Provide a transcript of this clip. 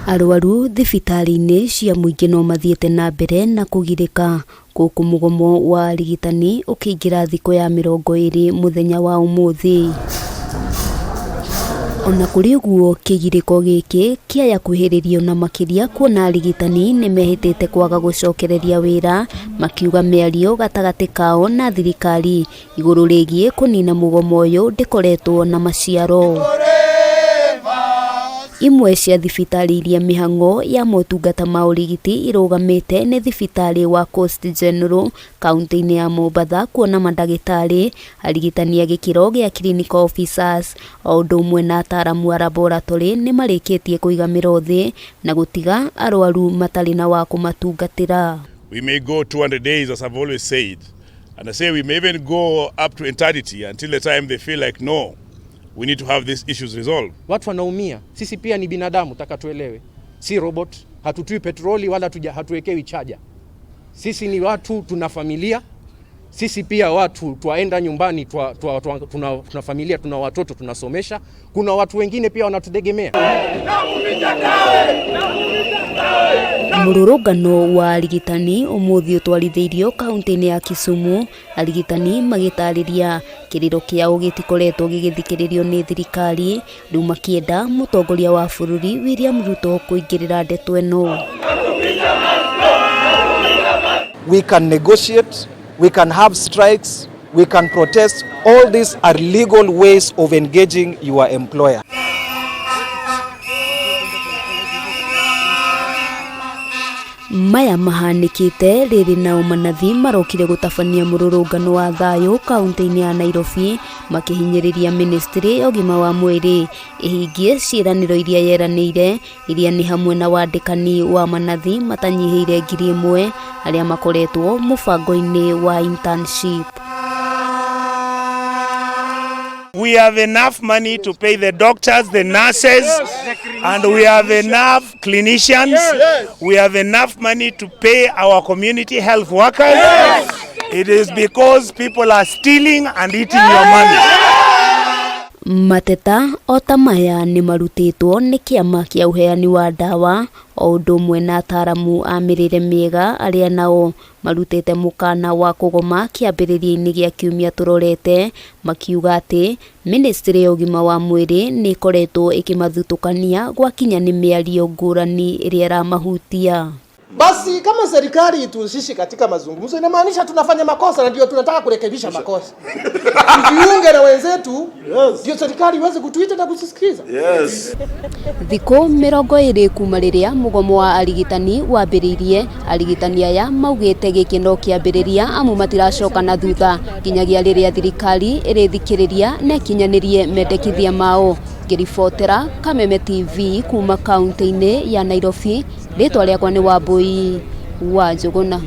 Arwaru thibitarĩ-inĩ cia mũingĩ no mathiĩte na mbere na kũgirĩka gũkũ mũgomo wa arigitani ũkĩingĩra thikũ ya 20 mũthenya wa ũmũthĩ. Ona kũrĩ ũguo kĩgirĩko gĩkĩ kĩaya kwĩhĩrĩrio na makĩria kuona arigitani nĩ mehĩtĩte kwaga gũcokereria wĩra makiuga mĩario gatagatĩ kao na thirikari igũrũ rĩgiĩ kũnina mũgomo ũyũ ndĩkoretwo na maciaro. Imwe cia thibitarĩ iria mĩhang'o ya motungata ma ũrigiti irũgamĩte nĩ thibitarĩ wa Coast General kaunti-inĩ ya Mombatha kuona mandagĩtarĩ, arigitani a gĩkĩro gĩa clinical officers o ũndũ ũmwe na ataramu a laboratory nĩ marĩkĩtie kũiga mĩro thĩ na gũtiga arwaru matarĩ na wa kũmatungatĩra. We may go 200 days, as I've always said, and I say we may even go up to eternity until the time they feel like, no, we need to have these issues resolved. Watu wanaumia, sisi pia ni binadamu, taka tuelewe, si robot, hatutui petroli wala hatuwekewi chaja. Sisi ni watu, tuna familia, sisi pia watu twaenda nyumbani, tuna familia, tuna watoto tunasomesha, kuna watu wengine pia wanatutegemea. Mũrũrũngano wa arigitani ũmũthĩ ũtwarithĩirio kaunti-inĩ ya Kisumu, arigitani magĩtarĩria kĩrĩro kĩao gĩtikoretwo gĩgĩthikĩrĩrio nĩ thirikari, rĩu makĩenda mũtongoria wa bũrũri William Ruto kũingĩrĩra ndeto ĩno. We can negotiate, we can have strikes, we can protest. All these are legal ways of engaging your employer. Maya mahanĩkĩte rĩrĩ nao manathi marokire gũtabania mũrũrũngano wa thayũ kaunti-inĩ ya Nairobi makĩhinyĩrĩria ministry ya ũgima wa mwĩrĩ ĩhingie ciĩranĩro iria yeranĩire iria nĩ hamwe na wandĩkani wa manathi matanyihĩire 1,000 arĩa makoretwo mũbango-inĩ wa internship. We have enough money to pay the doctors, the nurses, and we have enough clinicians. We have enough money to pay our community health workers. It is because people are stealing and eating your money. Mateta o ta maya nĩ marutĩtwo nĩ kĩama kĩa ũheani wa ndawa o ũndũ ũmwe na ataramu a mĩrĩre mĩega arĩa nao marutĩte mũkana wa kũgoma kĩambĩrĩria-inĩ gĩa kiumia tũrorete makiuga atĩ ministry ya ũgima wa mwĩrĩ nĩ ĩkoretwo ĩkĩmathutũkania gwakinya nĩ mĩario ngũrani ĩrĩa ĩramahutia. Basi kama serikali ituhusishe katika mazungumzo, inamaanisha tunafanya makosa na ndio tunataka kurekebisha makosa. Tujiunge na wenzetu, ndio serikali iweze kutuita na kutusikiza. Thikũ 20 kuma rĩrĩa mũgomo wa arigitani wambĩrĩirie, arigitani aya maugĩte gĩkĩ no kĩambĩrĩria amu matiracoka na thutha nginyagia rĩrĩa thirikari ĩrĩthikĩrĩria na ĩkinyanĩrie mendekithia mao. Ngĩribotera Kameme TV kuma kaunti-inĩ ya Nairobi, rĩtwa rĩakwa nĩ Wambui wa Njũgũna.